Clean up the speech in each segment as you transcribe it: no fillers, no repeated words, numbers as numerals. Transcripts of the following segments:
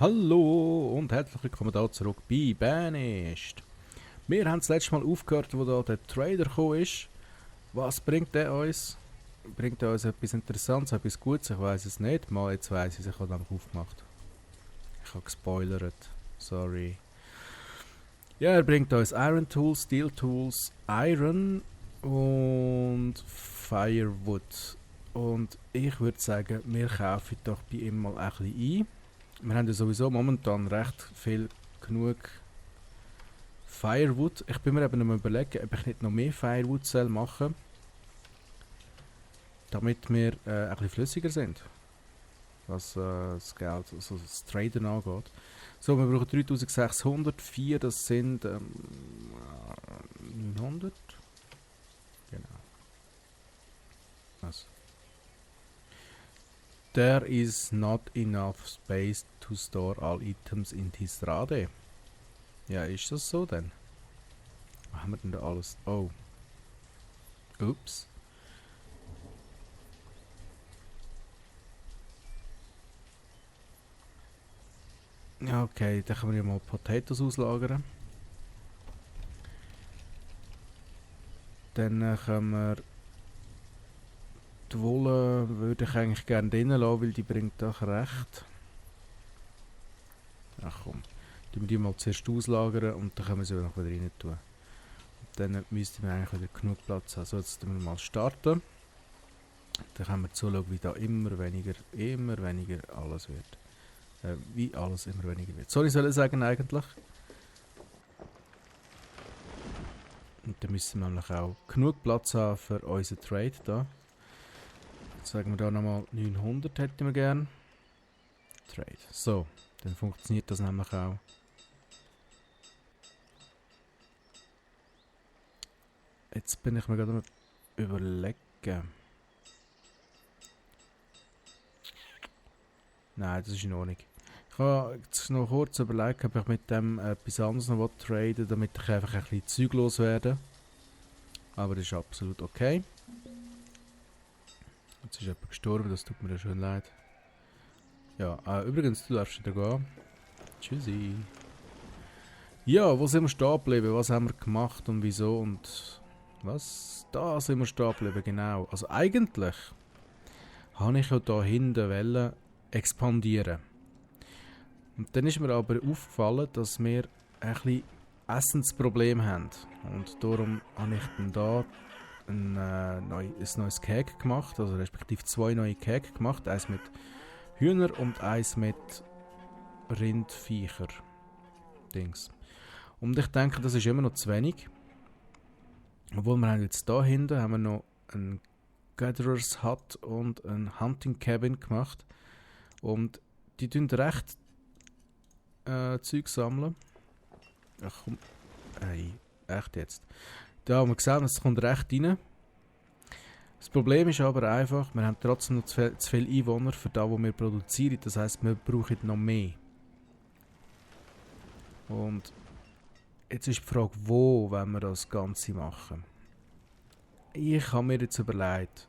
Hallo und herzlich willkommen da zurück bei Banished. Wir haben das letzte Mal aufgehört, wo da der Trader gekommen ist. Was bringt der uns? Bringt er uns etwas Interessantes, etwas Gutes? Ich weiß es nicht. Mal jetzt weiss ich, ich habe einfach aufgemacht. Ich habe gespoilert. Sorry. Ja, er bringt uns Iron Tools, Steel Tools, Iron und Firewood. Und ich würde sagen, wir kaufen doch bei ihm mal ein bisschen ein. Wir haben ja sowieso momentan recht viel genug Firewood. Ich bin mir eben am überlegen, ob ich nicht noch mehr Firewood soll machen, damit wir ein bisschen flüssiger sind, was das Geld, also das Traden angeht. So, wir brauchen 3604, das sind 900. Genau. Also. There is not enough space to store all items in Tisrade. Ja, ist das so denn? Was haben wir denn da alles? Oh. Ups. Ja, okay, dann können wir ja mal Potatoes auslagern. Dann können wir die Wolle würde ich eigentlich gerne drinnen lassen, weil die bringt doch recht. Ach komm, tun wir die mal zuerst auslagern und dann können wir sie noch wieder rein tun. Und dann müssten wir eigentlich wieder genug Platz haben. So, jetzt tun wir mal starten. Dann können wir zuschauen, wie da immer weniger alles wird. Wie alles immer weniger wird. Soll ich sagen eigentlich? Und dann müssen wir nämlich auch genug Platz haben für unseren Trade da. Jetzt sagen wir da nochmal 900 hätten wir gern. Trade. So, dann funktioniert das nämlich auch. Jetzt bin ich mir gerade am überlegen. Nein, das ist in Ordnung. Ich habe jetzt noch kurz überlegt, ob ich mit dem etwas anderes noch traden, damit ich einfach ein bisschen Zeug loswerde. Aber das ist absolut okay. Jetzt ist jemand gestorben, das tut mir ja schön leid. Ja, übrigens, du darfst wieder gehen. Tschüssi. Ja, wo sind wir stehen geblieben? Was haben wir gemacht und wieso und was? Da sind wir stehen geblieben, genau. Also eigentlich habe ich ja hier hinten wollen expandieren. Und dann ist mir aber aufgefallen, dass wir ein bisschen Essensproblem haben. Und darum habe ich dann da ein neues Cake gemacht, also respektive zwei neue Cake gemacht. Eins mit Hühner und eins mit Rindviecher. Dings. Und ich denke, das ist immer noch zu wenig. Obwohl wir haben jetzt da hinten haben wir noch ein Gatherer's Hut und ein Hunting Cabin gemacht. Und die tun recht Zeug sammeln. Ach komm. Hey, echt jetzt. Da haben wir gesehen, es kommt recht rein. Das Problem ist aber einfach, wir haben trotzdem noch zu viele Einwohner für das, was wir produzieren. Das heisst, wir brauchen noch mehr. Und jetzt ist die Frage, wo wollen wir das Ganze machen? Ich habe mir jetzt überlegt,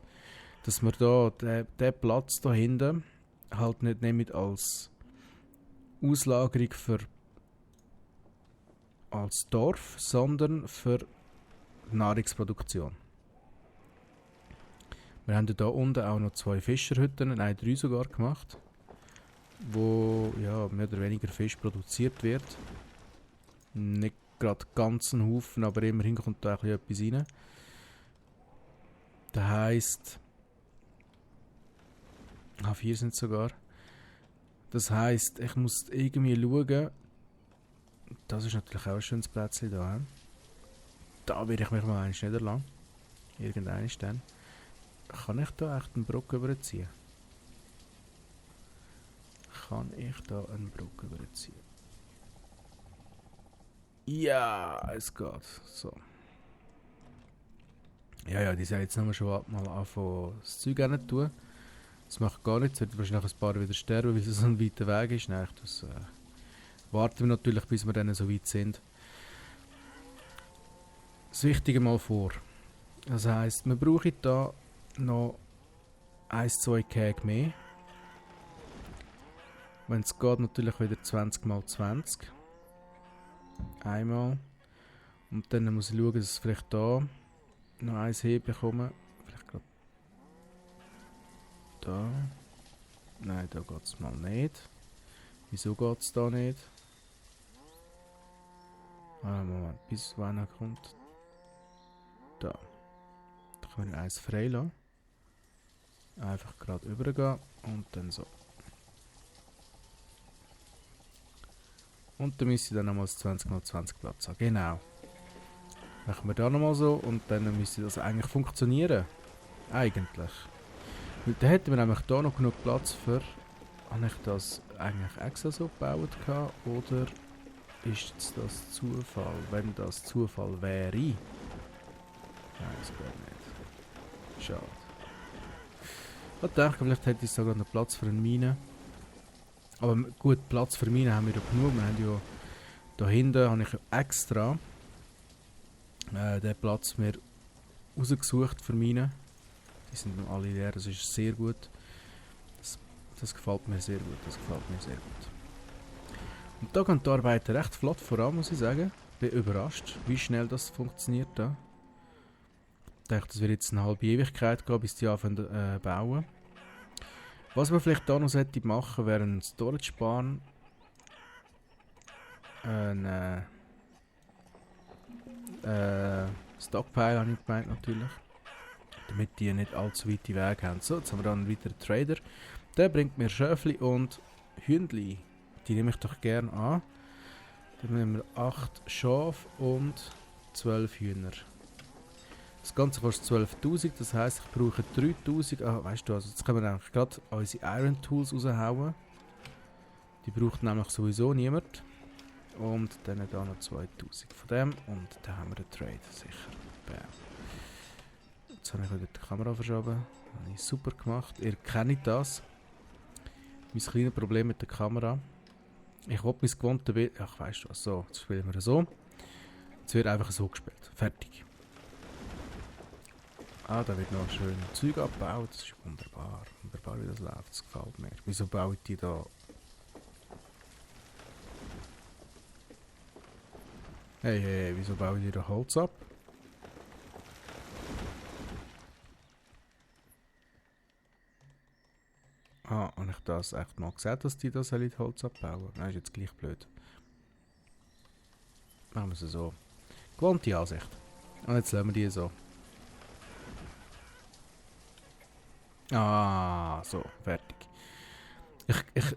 dass wir da den Platz da hinten halt nicht nehmen als Auslagerung für als Dorf, sondern für Nahrungsproduktion. Wir haben hier unten auch noch zwei Fischerhütten, nein, 3 sogar gemacht, wo ja, mehr oder weniger Fisch produziert wird. Nicht gerade ganz ein Haufen, aber immerhin kommt da etwas rein. Das heisst, 4 sind es sogar. Das heisst, ich muss irgendwie schauen, das ist natürlich auch ein schönes Plätzchen da. Da werde ich mich mal eins niederlassen. Irgendeines dann. Kann ich da echt eine Brücke überziehen? Ja, es geht. So. Ja, die sollen jetzt nochmal schon mal anfangen, das Zeug nicht tun. Das macht gar nichts, wird wahrscheinlich ein paar wieder sterben, weil es so ein weiter Weg ist. Nein, das warten wir natürlich, bis wir dann so weit sind. Das Wichtige mal vor. Das heisst, wir brauchen da noch 1-2 Keg mehr. Wenn es geht, natürlich wieder 20x20. Einmal. Und dann muss ich schauen, dass ich vielleicht da noch eins hinbekomme. Vielleicht gerade da. Nein, da geht es mal nicht. Wieso geht es da nicht? Moment, bis wann er kommt. Da. Da können wir eins freilassen. Einfach gerade übergehen und dann so. Und dann müsste ich dann nochmal das 20x20 Platz haben. Genau. Machen wir da nochmal so und dann müsste das eigentlich funktionieren. Eigentlich. Weil dann hätten wir nämlich da noch genug Platz für. Habe ich das eigentlich extra so gebaut gehabt, oder ist das Zufall? Wenn das Zufall wäre. Nein, das geht nicht. Schade. Ich dachte, vielleicht hätte ich sogar noch Platz für eine Mine. Aber gut, Platz für Mine haben wir ja genug. Wir haben ja da hinten habe ich ja extra den Platz mir rausgesucht für Mine. Die sind alle leer, das ist sehr gut. Das gefällt mir sehr gut, das gefällt mir sehr gut. Und da geht die Arbeit recht flott voran, muss ich sagen. Bin überrascht, wie schnell das funktioniert da. Ich dachte, das wird jetzt eine halbe Ewigkeit gehen, bis die anfangen bauen. Was man vielleicht da noch sollte machen, wäre ein Storage Barn. Ein Stockpile habe ich gemeint natürlich. Damit die nicht allzu weite Wege haben. So, jetzt haben wir dann einen weiteren Trader. Der bringt mir Schöfli und Hündli. Die nehme ich doch gerne an. Dann nehmen wir 8 Schafe und 12 Hühner. Das Ganze kostet 12'000, das heisst, ich brauche 3'000. Ah, weißt du, also jetzt können wir eigentlich gerade unsere Iron Tools raushauen. Die braucht nämlich sowieso niemand. Und dann da noch 2000 von dem. Und dann haben wir den Trade, sicher. Bam. Jetzt habe ich wieder die Kamera verschoben. Das habe ich super gemacht. Ihr kennt das. Mein kleines Problem mit der Kamera. Ich will mein gewohntes Bild. Ach, weißt du was? So, jetzt spielen wir so. Jetzt wird einfach so gespielt. Fertig. Ah, da wird noch schön Zeug abgebaut. Das ist wunderbar. Wunderbar, wie das läuft. Das gefällt mir. Wieso baue ich die da? Hey, hey, wieso baue ich die da Holz ab? Ah, habe ich das echt mal gesagt, dass die da Holz abbauen? Nein, ist jetzt gleich blöd. Machen wir es so. Gewohnte Ansicht. Und jetzt lassen wir die so. Ah, so, fertig.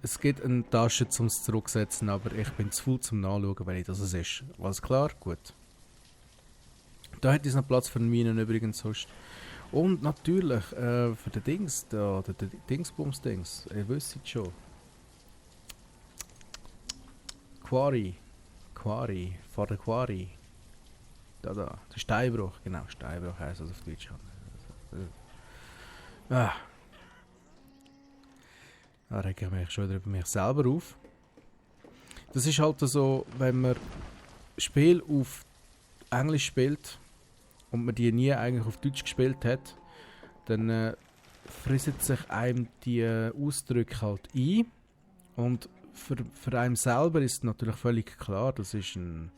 Es gibt eine Tasche zum zurücksetzen, aber ich bin zu faul zum Nachschauen, wenn ich das ist. Alles klar? Gut. Da hätte ich noch Platz für den Minen übrigens sonst. Und natürlich für den Dings, der Dingsbums-Dings, ihr wisst es schon. Quarry, vor der Quarry. Da, der Steinbruch, genau, Steinbruch heisst das auf Deutsch. Ah. Da rege ich mich schon wieder über mich selber auf. Das ist halt so, wenn man Spiel auf Englisch spielt und man die nie eigentlich auf Deutsch gespielt hat, dann frisst sich einem die Ausdrücke halt ein. Und für einen selber ist natürlich völlig klar, das ist ein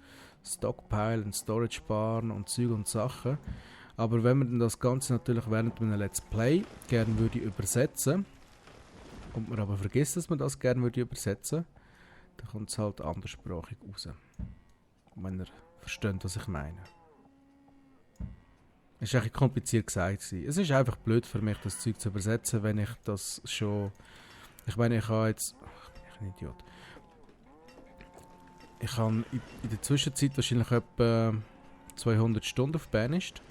Stockpile, ein Storage Barn und Zeug und Sachen. Aber wenn man das Ganze natürlich während einem Let's Play gerne würde übersetzen und man aber vergisst, dass man das gerne würde übersetzen, dann kommt es halt anderssprachig raus. Wenn ihr versteht, was ich meine. Es war ein kompliziert gesagt. Es ist einfach blöd für mich, das Zeug zu übersetzen, wenn ich das schon... Ich meine, ich habe jetzt... Ach, bin ich ein Idiot. Ich habe in der Zwischenzeit wahrscheinlich etwa 200 Stunden auf Banished.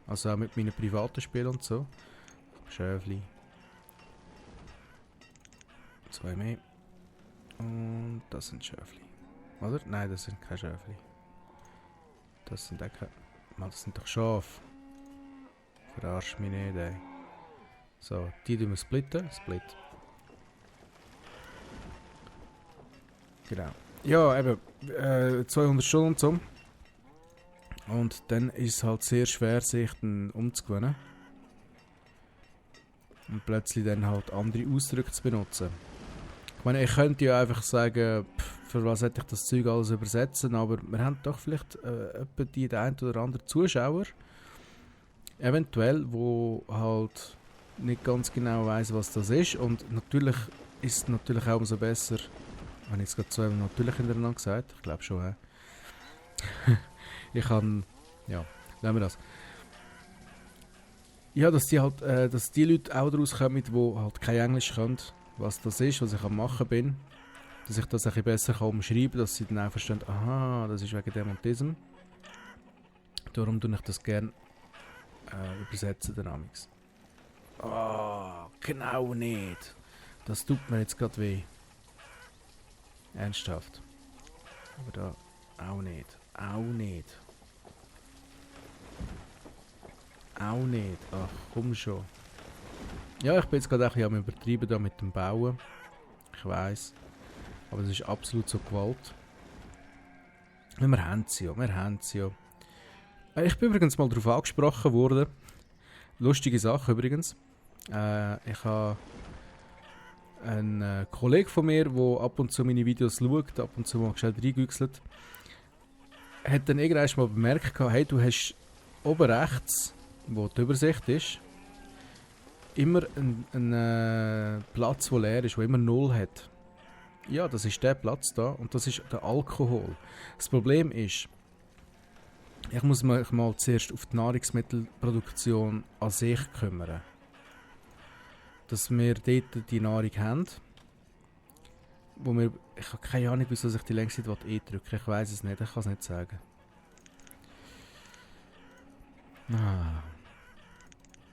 Also auch mit meinen privaten Spielen und so. Schöfli. 2 mehr. Und das sind Schöfli. Oder? Nein, das sind keine Schöfli. Das sind auch keine... Mann, das sind doch Schafe. Verarsch mich nicht, ey. So, die tun wir splitten. Split. Genau. Ja, eben 200 Stunden und so. Und dann ist es halt sehr schwer, sich dann umzugewöhnen. Und plötzlich dann halt andere Ausdrücke zu benutzen. Ich meine, ich könnte ja einfach sagen, für was hätte ich das Zeug alles übersetzen, aber wir haben doch vielleicht etwa die ein oder andere Zuschauer, eventuell, wo halt nicht ganz genau weiss, was das ist. Und natürlich ist es natürlich auch umso besser, habe ich jetzt gerade zweimal natürlich hintereinander gesagt, ich glaube schon, ja. Ich kann, ja, nehmen wir das. Ja, dass dass die Leute auch daraus kommen, die halt kein Englisch können, was das ist, was ich am machen bin, dass ich das ein bisschen besser umschreiben kann, dass sie dann auch verstehen, aha, das ist wegen dem und diesem. Darum tue ich das gerne übersetzen, den Amix. Oh, genau nicht. Das tut mir jetzt gerade weh. Ernsthaft. Aber da auch nicht. Auch nicht. Auch nicht. Ach, komm schon. Ja, ich bin jetzt gerade ein bisschen am Übertreiben da mit dem Bauen. Ich weiss. Aber das ist absolut so Gewalt. Wir haben sie ja, wir haben sie ja. Ich bin übrigens mal darauf angesprochen worden. Lustige Sache übrigens. Ich habe einen Kollege von mir, der ab und zu meine Videos schaut, ab und zu mal schnell reingüchselt, hat dann irgendwann mal bemerkt, hey, du hast oben rechts, wo die Übersicht ist, immer einen Platz, der leer ist, der immer 0 hat. Ja, das ist der Platz da und das ist der Alkohol. Das Problem ist, ich muss mich mal zuerst auf die Nahrungsmittelproduktion an sich kümmern. Dass wir dort die Nahrung haben, wo wir, ich habe keine Ahnung, wieso ich die längste Zeit drücke. Ich weiß es nicht, ich kann es nicht sagen.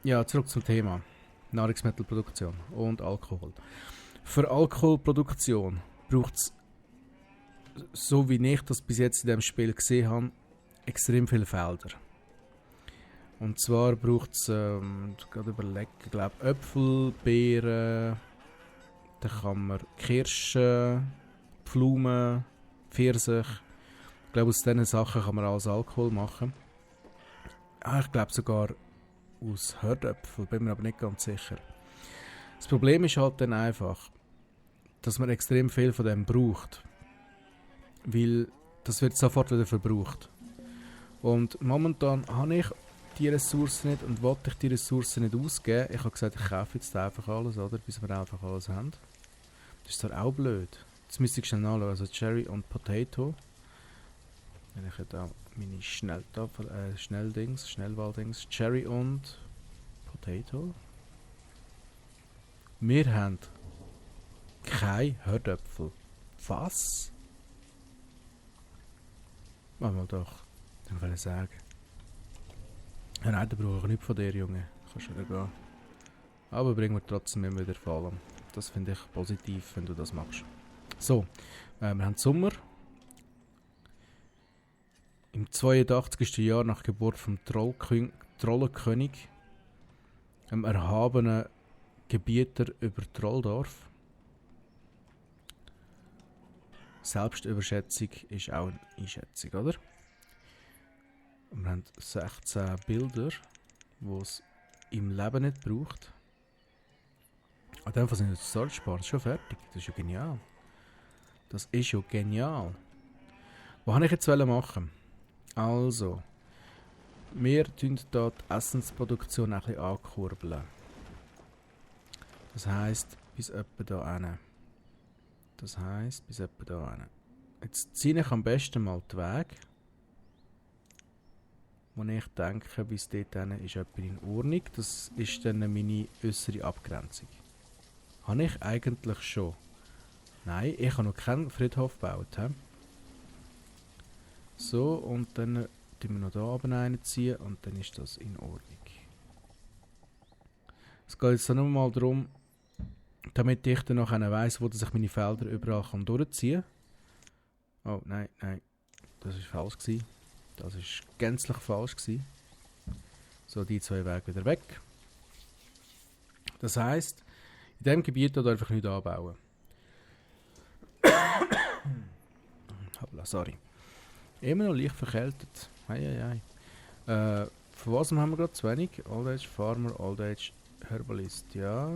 Ja, zurück zum Thema. Nahrungsmittelproduktion und Alkohol. Für Alkoholproduktion braucht es, so wie ich das bis jetzt in diesem Spiel gesehen habe, extrem viele Felder. Und zwar braucht es, gerade überlegen, ich glaube Äpfel, Beeren, dann kann man Kirschen, Pflaumen, Pfirsich. Ich glaube, aus diesen Sachen kann man alles Alkohol machen. Ich glaube sogar aus Herdöpfel, bin mir aber nicht ganz sicher. Das Problem ist halt dann einfach, dass man extrem viel von dem braucht. Weil das wird sofort wieder verbraucht. Und momentan habe ich die Ressourcen nicht und wollte ich die Ressourcen nicht ausgeben. Ich habe gesagt, ich kaufe jetzt einfach alles, oder? Bis wir einfach alles haben. Das ist doch auch blöd. Jetzt müsste ich schnell nachschauen. Also Cherry und Potato. Wenn ich jetzt auch meine Schnellwahldings. Cherry und Potato. Wir haben keine Herdöpfel. Was? Machen wir doch. Dann will ich sagen. Ja, nein, da brauche ich nichts von dir, Junge. Kannst du wieder gehen. Aber bringen wir trotzdem immer wieder Fallen. Das finde ich positiv, wenn du das machst. So, wir haben Sommer. Im 82. Jahr nach Geburt vom Trollenkönig, einem erhabenen Gebieter über Trolldorf. Selbstüberschätzung ist auch eine Einschätzung, oder? Wir haben 16 Bilder, die es im Leben nicht braucht. An dem Fall sind jetzt Storage Bars schon fertig. Das ist ja genial. Das ist ja genial. Was wollte ich jetzt machen? Also, wir tun hier die Essensproduktion ein bisschen ankurbeln. Das heisst, bis etwa da hin. Jetzt ziehe ich am besten mal die Wege. Wo ich denke, bis dorthin ist etwas in Ordnung. Das ist dann meine äußere Abgrenzung. Habe ich eigentlich schon? Nein, ich habe noch keinen Friedhof gebaut. He? So, und dann ziehen wir noch hier oben reinziehen und dann ist das in Ordnung. Es geht jetzt nur mal darum, damit ich dann noch weiss, wo ich meine Felder überall durchziehen kann. Oh, nein, das war falsch gewesen. Das war gänzlich falsch gewesen. So, die zwei Wege wieder weg. Das heisst, in diesem Gebiet darf ich nichts anbauen. Hoppla, sorry. Immer noch leicht verkältet. Von was haben wir gerade zu wenig? Old Age Farmer, Old Age Herbalist. Ja,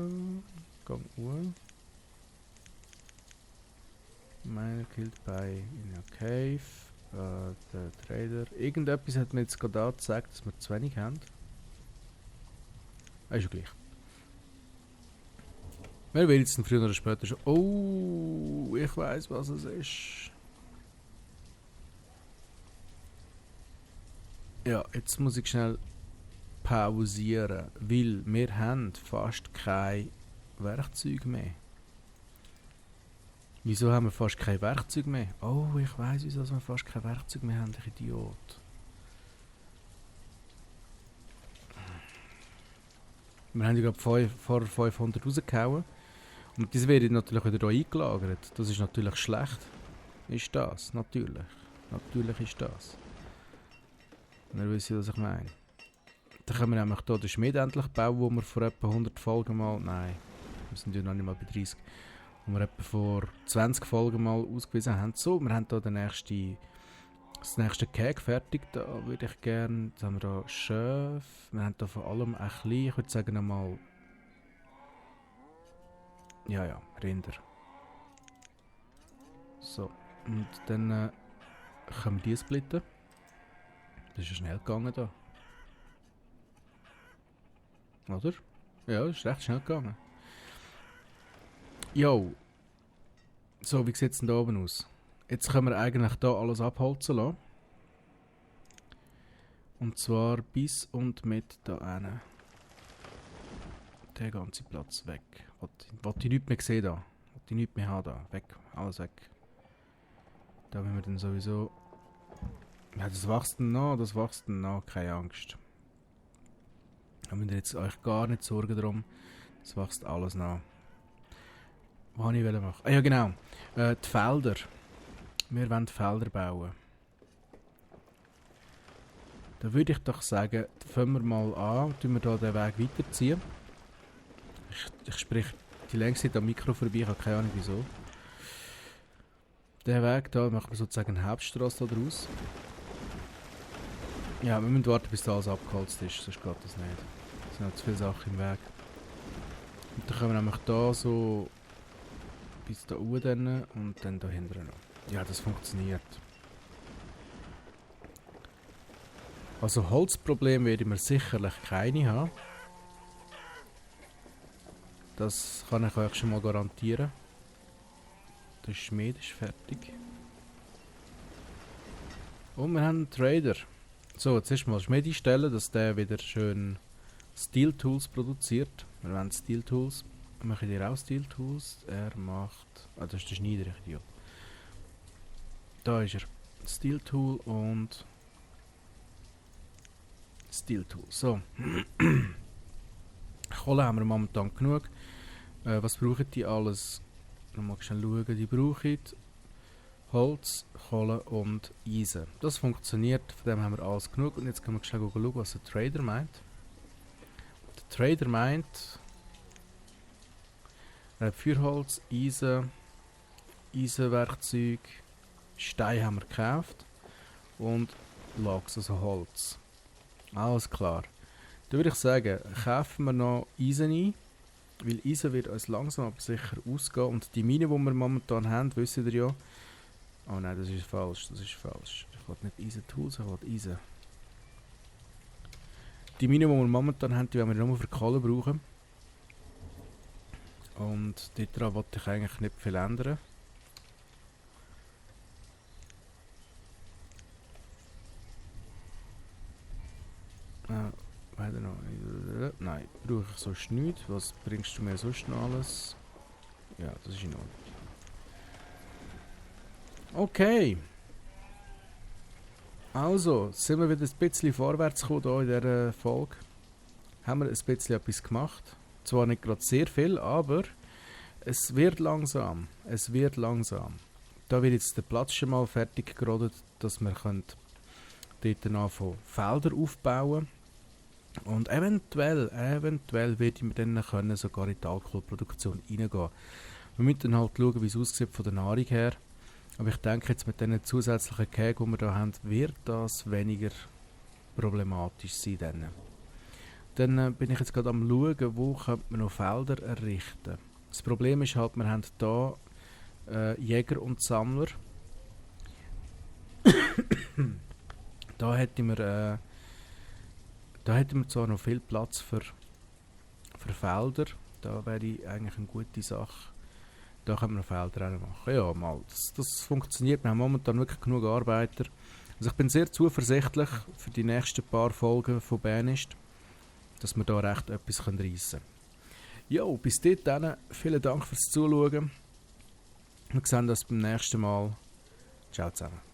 gang Miner killed by in a cave. Der Trader. Irgendetwas hat mir jetzt gerade gesagt, dass wir zu wenig haben. Ist ja gleich. Wir werden jetzt früher oder später schon. Oh, ich weiß, was es ist. Ja, jetzt muss ich schnell pausieren, weil wir haben fast kein Werkzeug mehr. Wieso haben wir fast kein Werkzeug mehr? Oh, ich weiß, wieso wir fast kein Werkzeug mehr haben, ich Idiot. Wir haben ja gerade vor 500 rausgehauen. Und diese werden natürlich wieder hier eingelagert. Das ist natürlich schlecht. Ist das, natürlich. Natürlich ist das. Wir wissen, was ich meine. Dann können wir nämlich hier den Schmied endlich bauen, wo wir vor etwa 100 Folgen mal... Nein, wir sind ja noch nicht mal bei 30. Wo wir etwa vor 20 Folgen mal ausgewiesen haben. So, wir haben hier das nächste Cake fertig. Da würde ich gerne... Jetzt haben wir hier Schöf. Wir haben hier vor allem ein bisschen, ich würde sagen einmal... Ja, Rinder. So, und dann können wir die splitten. Das ist ja schnell gegangen da. Oder? Ja, das ist recht schnell gegangen. Jo. So, wie sieht es denn da oben aus? Jetzt können wir eigentlich hier alles abholzen lassen. Und zwar bis und mit da hinten. Der ganze Platz weg. Wollte ich nichts mehr sehen da. Wollte ich nichts mehr haben da. Weg. Alles weg. Da müssen wir dann sowieso... Ja, das wächst dann noch. Keine Angst. Da müsst ihr jetzt euch gar nicht sorgen darum. Das wächst alles nach. Was wollte ich machen? Ah ja, genau. Die Felder. Wir wollen Felder bauen. Da würde ich doch sagen, fangen wir mal an. Tun wir hier den Weg weiterziehen. Ich spreche die längste Zeit am Mikro vorbei, ich habe keine Ahnung wieso. Den Weg da machen wir sozusagen eine Hauptstrasse daraus. Ja, wir müssen warten, bis da alles abgeholzt ist, sonst geht das nicht. Es sind noch zu viele Sachen im Weg. Und dann können wir nämlich da so bis da oben und dann da hinten noch. Ja, das funktioniert. Also Holzprobleme werden wir sicherlich keine haben. Das kann ich euch schon mal garantieren. Der Schmied ist fertig. Und wir haben einen Trader. So, jetzt erstmal Schmied einstellen, dass der wieder schön Steel Tools produziert. Wir wollen Steel Tools. Machen wir auch Steel Tools. Er macht... Ah, das ist der Schneider, ich Idiot. Da ist er. Steel Tool und... Steel Tool. So. Kohle haben wir momentan genug. Was brauchen die alles? Nochmal schnell schauen. Die brauchen Holz, Kohle und Eisen. Das funktioniert, von dem haben wir alles genug. Und jetzt können wir schnell schauen, was der Trader meint. Der Trader meint... Feuerholz, Eisen, Eisenwerkzeug, Stein haben wir gekauft und Logs, also Holz. Alles klar. Dann würde ich sagen, kaufen wir noch Eisen ein, weil Eisen wird uns langsam aber sicher ausgehen und die Mine, die wir momentan haben, wisst ihr ja. Oh nein, das ist falsch, Ich will nicht Eisen-Tools, ich will Eisen. Die Mine, die wir momentan haben, die werden wir nur für Kohle brauchen. Und daran wollte ich eigentlich nicht viel ändern. Weiter noch. Nein, brauche ich sonst nichts. Was bringst du mir sonst noch alles? Ja, das ist in Ordnung. Okay. Also, sind wir wieder ein bisschen vorwärts gekommen hier in dieser Folge. Haben wir ein bisschen etwas gemacht. Zwar nicht gerade sehr viel, aber es wird langsam. Da wird jetzt der Platz schon mal fertig gerodet, dass wir dort anfangen Felder aufbauen. Und eventuell werde ich mir dann können sogar in die Alkoholproduktion reingehen. Wir müssen dann halt schauen, wie es aussieht von der Nahrung her. Aber ich denke jetzt mit diesen zusätzlichen Kägen, die wir hier haben, wird das weniger problematisch sein. Dann bin ich jetzt gerade am schauen, wo könnte man noch Felder errichten. Das Problem ist halt, wir haben hier Jäger und Sammler. Da hätten wir zwar noch viel Platz für Felder. Da wäre eigentlich eine gute Sache. Da können wir Feldrennen machen. Ja, mal. Das funktioniert. Wir haben momentan wirklich genug Arbeiter. Also ich bin sehr zuversichtlich für die nächsten paar Folgen von Banished, dass wir da recht etwas reissen können. Ja, bis dahin, vielen Dank fürs Zuschauen. Wir sehen uns beim nächsten Mal. Ciao zusammen.